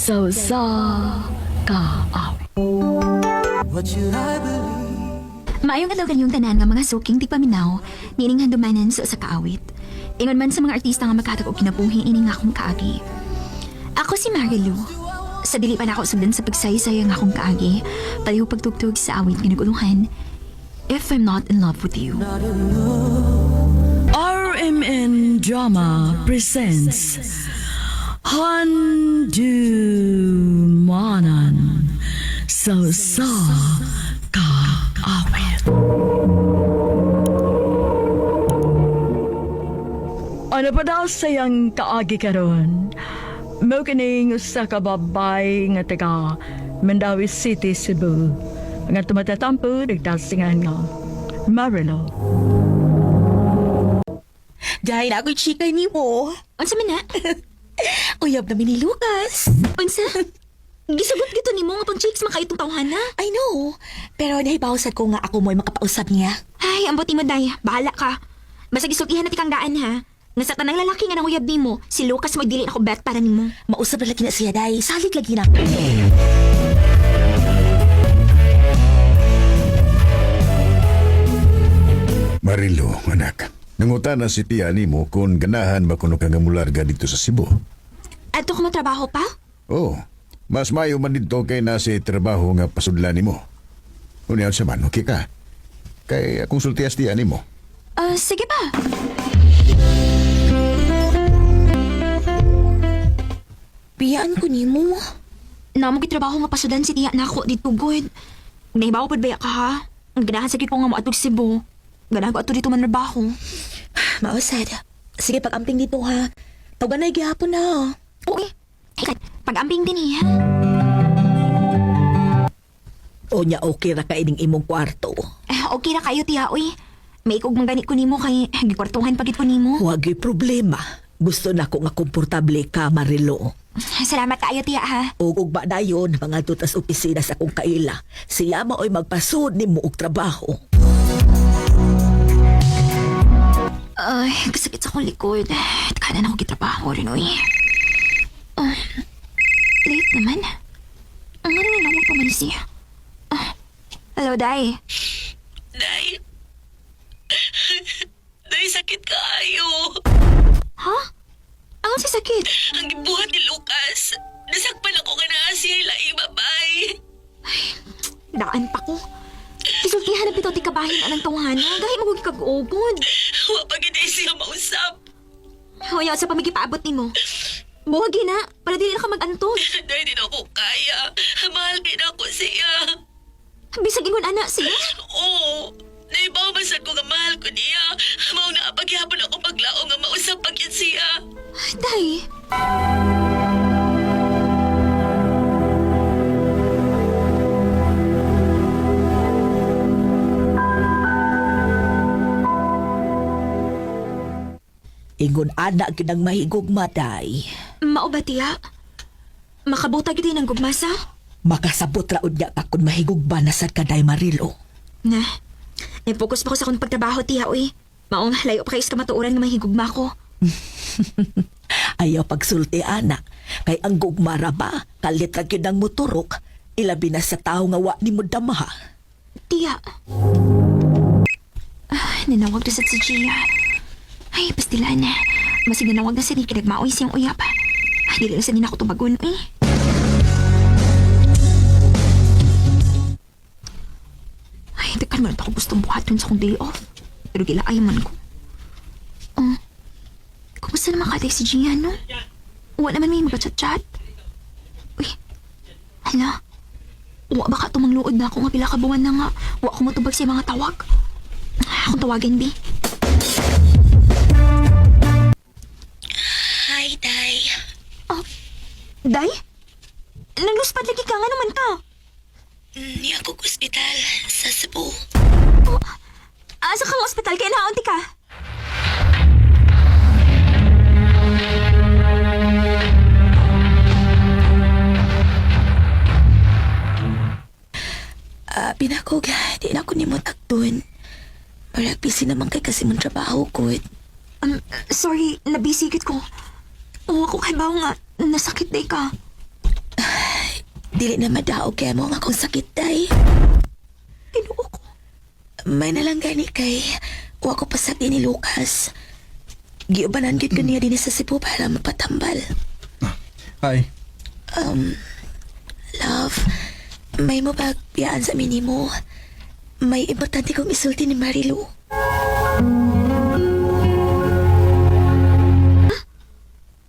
Sa usa ka awit. Maayong adlaw kanyong tanan nga mga suking tigpaminaw, niining handumanan sa usa ka awit. Ingon man sa mga artista nga maghatag og kinabuhi ini nga akong kaagi. Ako si Marilu. Sa dili pa nako sugdan sa pagsaysay ang akong kaagi, pareho pagtugtog sa awit nga naguluhan, If I'm Not in Love with You. RMN Drama presents Handumanan sa usa ka awit. Ano pa daw sayang kaagi karon? Mo kining usa ka babay nga taga Mandawi City, Cebu. Nga tumatatampo nagdasingan nga Marilo. Dahil ako'y chika ni mo. Unsa man na? Uyab namin ni Lucas. Unsa? Gisugot gito nimo nga pang chicks makaitong tawhana. I know. Pero nahibawasan ko nga ako mo'y makapausap niya. Ay, ambot nimo day. Bahala ka. Basta gisultihan na tikang gaan ha. Nga sa tanang lalaki nga nanguyab nimo, si Lucas mo dili na ko bet para nimo. Mausap na lagi na siya, Day. Salig lagi na. Marilo, anak. Nangutana si tiya nimo kung ganahan ba kuno ka nga mularga dito sa Cebu. Adto ko matrabaho pa? Oh, mas mayo man dito kay nasa trabaho nga pasudlan nimo. Unya sa man, okay ka? Kay akong sultias tiya nimo. Ah, sige pa. Piyaan ko ni mo. Namo trabaho nga pasudan si tiya nako dito good. Nahibaw pud baya ka ha? Ang ganahan sa gid ko nga moadtog Cebu. Ganahan ko adto dito man trabaho. Mausad. Sige, pag-amping dito ha. Tawagan na gihapon na. Uy, ay, pag-amping din eh, ha? O nya, okay ra ka ining imong kwarto. Eh, okay ra kayo tiya, uy. May ikog man gani ko nimo kay gikwartuhan pagit ko nimo. Wagi problema. Gusto na ko nga komportable ka, Marilo. Salamat kaayo tiya ha. Ug ugma dayon, mga tutas opisina sa akong kaila. Siya mao'y magpasud nimo og trabaho. Ay, kasakit sa akong likod. Takanan ako gitrabaho rin, uy. Ah, late naman. Ang ano na lang pa man siya. Ah, hello, Day. Day. Day, sakit kaayo. Ha? Ang si sakit? Ang gibuhat ni Lucas. Nasakpan ako nga naa siya laing babay. Daan pa ko. Isultihan na pito ti kabahin anang tawhana. Gahi magugi kag ugod. Wa pa gid siya mausap. Hoy, sa pamigipaabot nimo. Buhagi na, para dili na ka mag-antos. Day, di na ako kaya. Mahal kay na ako siya. Bisag ingon ana siya. Oo. Naibaw man sad ko nga mahal ko niya. Mao na paghihapon ako paglaom nga mausap pag yun siya. Day. Ingon ana gyud ang mahigugma, Day. Mao ba tiya? Makabuta gid ng gugmasa? Makasabot ra unya ka kung mahigugma na sad ka, Day Marilo. Na, nag-focus pa ko sa akong pagtrabaho, tiya, uy. Maong layo pa kayo sa kamatuoran nga mahigugma ko. Ayaw pagsulti ana, kay ang gugma ra ba, kalit ra gyud ang motorok, ilabi na sa tawo nga wa nimo dama. Tiya. Ah, nanawag na sad si Gia. Ay, pastilan. Masig nanawag na sad ni kinagmaoy siyang uyap. Ay, dili na sad ni nako tubagon, uy. Ay, dagkan man ako gustong buhaton sa akong day off. Pero gilaay man ko. Oh, kumusta naman kaday si Gia, no? Wa naman may magchat-chat. Uy, hala. Wa baka tumangluod na ako nga pila ka buwan na nga. Wa ko motubag sa mga tawag. Akong tawagan, Bi. Hi, Day. Oh, Day? Nagluspad lagi ka nga naman ka. Niya ako ospital sa Cebu. Oh, asa kang ospital? Kaya naunti ka. Pinakog, di na ako nimo takdon. Parang busy naman kay kasi mong trabaho ko. Sorry, nabisigit ko. Oo, ako kay Bao nga. Nasakit day ka. Dili na madaog kay mo ang akong sakit, day. Ginoo ko. May nalang gani kay wa ko pasagdi ni Lucas. Giubanan gyud ko niya dinhi sa Cebu para mapatambal. Hi. Love, may mo biyaan sa minimo. May importante kong isulti ni Marilu.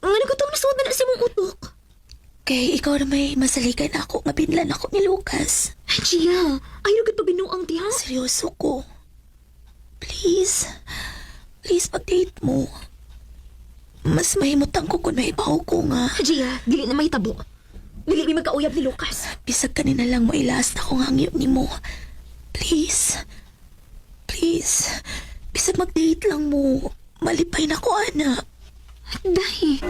Nga nagutong nasuod na na sa imong utok. Kay ikaw na may masaligan ako nga binlan ako ni Lucas. Gia, ayaw gid pagbinuang diha. Seryoso ko. Please. Please, mag-date mo. Mas mahimutang ko kung maibaw ko nga. Gia, dili na mahitabo. Dili mi magkauyab ni Lucas. Bisag kanina lang mo ilas na kung hangyo ni mo. Please. Please. Bisag mag-date lang mo. Malipay na ko, ana. Dahi.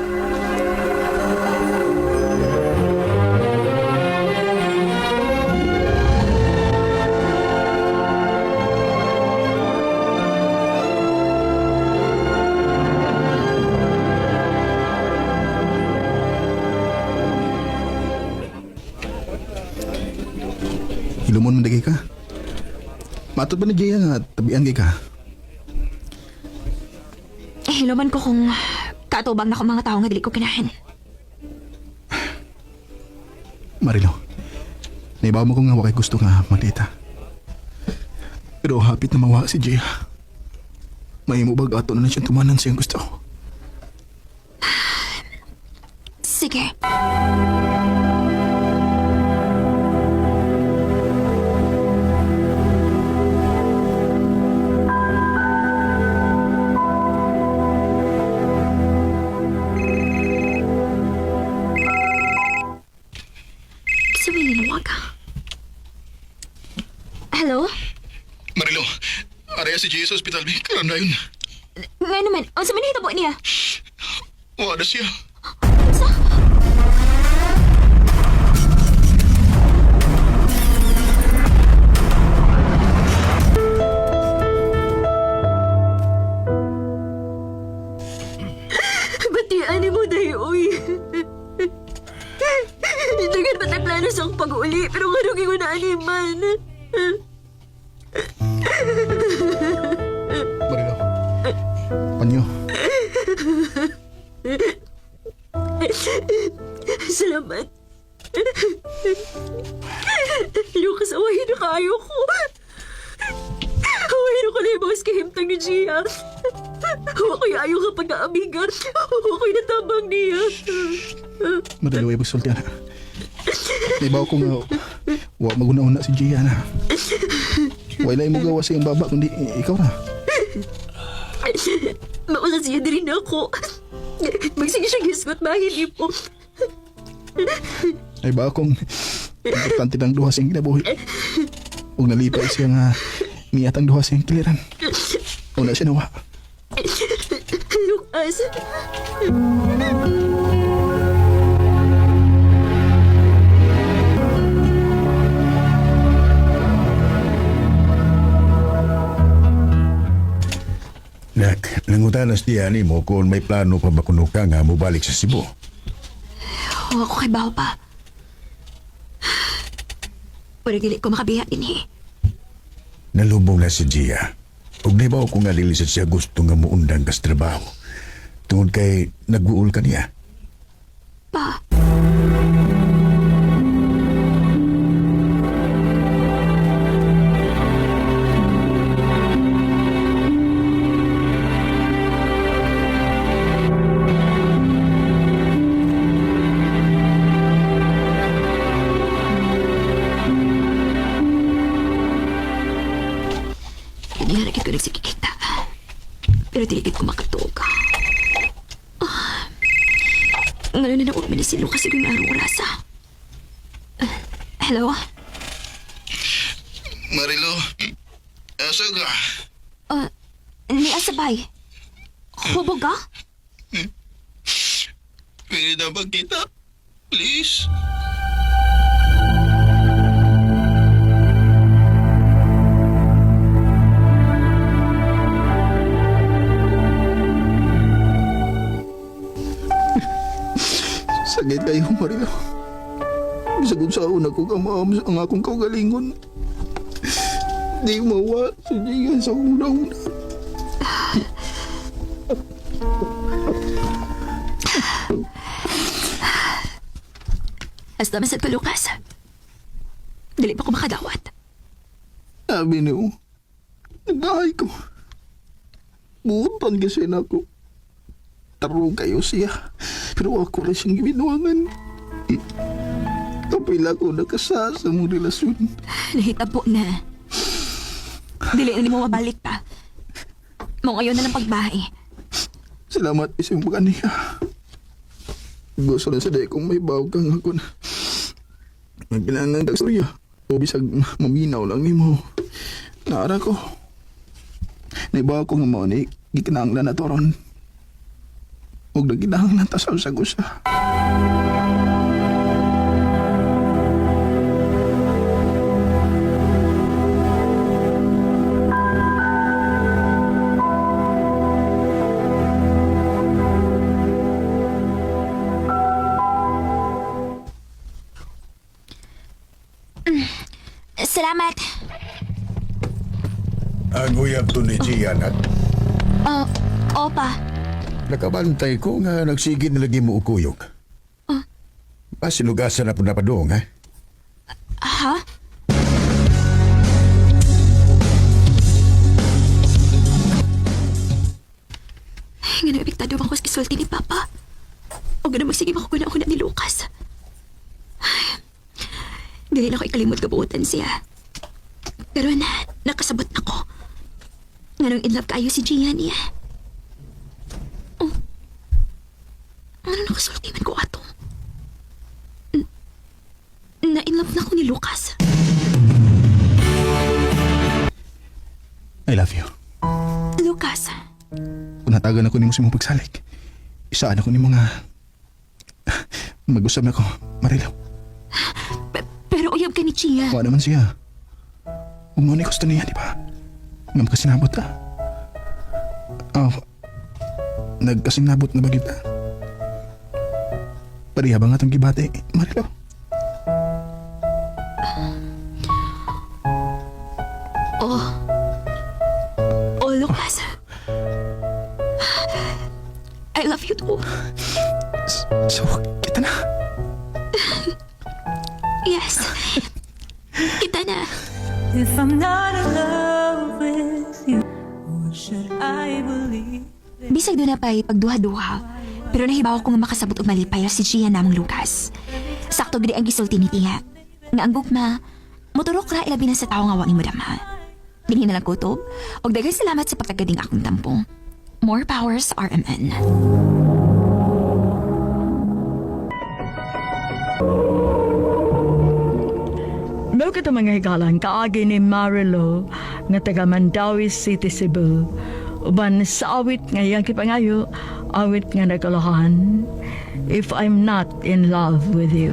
Hilumon man dagay ka. Matod ba ni Jaya nga tabian kay ka? Eh, hiluman ko kung katubang na ko mga tao nga dili ko kinahin. Marilo, naibaw mo ko nga wakay gusto nga magdita. Pero hapit na mawa si Jaya. May mo bag ato na na siyang tumanan siyang gusto. Sige. Kasi may nilawag ka. Hello? Marilo, areha si Jaya sa ospital. Karon na yun. Nga naman, ang sa manihita po niya. Wala siya. Sa? Batian mo dahil, uy. Dagan ba tayo plano sa akong pag-uli? Pero nga ko na animan. Marilo, panyo. Salamat. Lucas, awahin na kayo ko. Awahin ko na yung mga kahimtang ni Gia. Huwag ko'y ayaw kapag naamigan. Huwag ko'y natabang niya. Marilo, ay pagsulti na. Naibaw ko nga wa maguna-una si Jaya na. Wala mo gawa sa iyong baba kundi ikaw ra. Mauna siya din ako. Magsige siya gisgot, mahili po. Ay ba akong importante ng duha sa iyong kinabuhi. Ug nalipay siya nga miyatang duha sa iyong kiliran. Una siya nawa. Lucas. Nak, nangutanas niya ni mo kung may plano pa ba kuno ka nga mobalik sa Cebu. Huwag ko kay Bao pa. Pero dili ko makabiya din eh. Nalubong na si Gia. Ug nahibaw ko nga dili sa siya gusto nga muundang kas trabaho. Tungod kay nagbuol ka niya. Pa. Hindi nga ko nagsikikita. Pero dili ko makatuog. Ngayon na naurmi ni si Lucas yung araw orasa. Hello? Marilo, asa ka? Ni Asabay. Hubog ka? Pwede na magkita? Please? Sakit kayo, Marilo. Bisag unsaon ako kamaam ang akong kaugalingon. Di mawa si Gian sa akong una. Hasta man sad ka, Lucas. Dili pa ko makadawat. Sabi niyo, nagbahay ko. Buutan kasi na ako. Tarong kayo siya. Pero ako lang siyang gibinuangan. Kapila ko nakasa sa mong relasyon. Nahitabo na. Dili na nimo mabalik pa. Mo ngayon na lang pagbahay. Salamat isang pag-aniya. Gusto lang sa day kong may bawag kang ako na. Nagkinanang kagstorya. O bisag maminaw lang nimo. Naara ko. Naibaw ko nga mao ni gikinahanglan na to ron. Ug nagkinahanglan ta sa usag usa. Salamat. Ang uyab to ni Gian at Opa. nakabantay ko nga nagsigid na lagi mo ukuyog. Ah? Sinugasan na po na padung, ha? Ha? Ay, nga nang ba ko sa gisulti ni Papa? O ganun magsige makakuna ako na ni Lucas. Ay, dili na ko ikalimot kabuotan siya. Pero na, nakasabot na ko. Nganong in love kayo si Gian niya. Oh. Ano nakasulti man ko ato? Na in love na ko ni Lucas. I love you. Lucas, Kung natagan ako nimo sa imong pagsalik, isaan ako nimo nga mag-usab na ko, Marilo. pero uyab ka ni Chia. Wa naman siya. Ug mo ni gusto niya, di ba? Nga makasinabot ta. Oh, nagkasinabot na ba kita? Pareha ba nga itong gibati, Marilo? Oh. Oh, Lucas. I love you too. So, kita na. Yes. Kita na. If I'm not in love with you, what should I believe? Bisag doon na pa'y pagduha-duha. Pero nahibaw ko nga makasabot og malipay ra si Gia namong Lucas. Sakto gid ang gisulti ni Tia. Nga ang gugma, moturok ra ilabi na sa tawo nga wa nimo damha. Dinhi na lang kutob, og daghang salamat sa pagtagading akong tampo. More powers RMN. Mao kita mga higalan kaagi ni Marilo nga taga Mandawi City, Cebu. Uban sa awit nga iyang kipangayo, awit nga nagkalahan, If I'm Not in Love with You.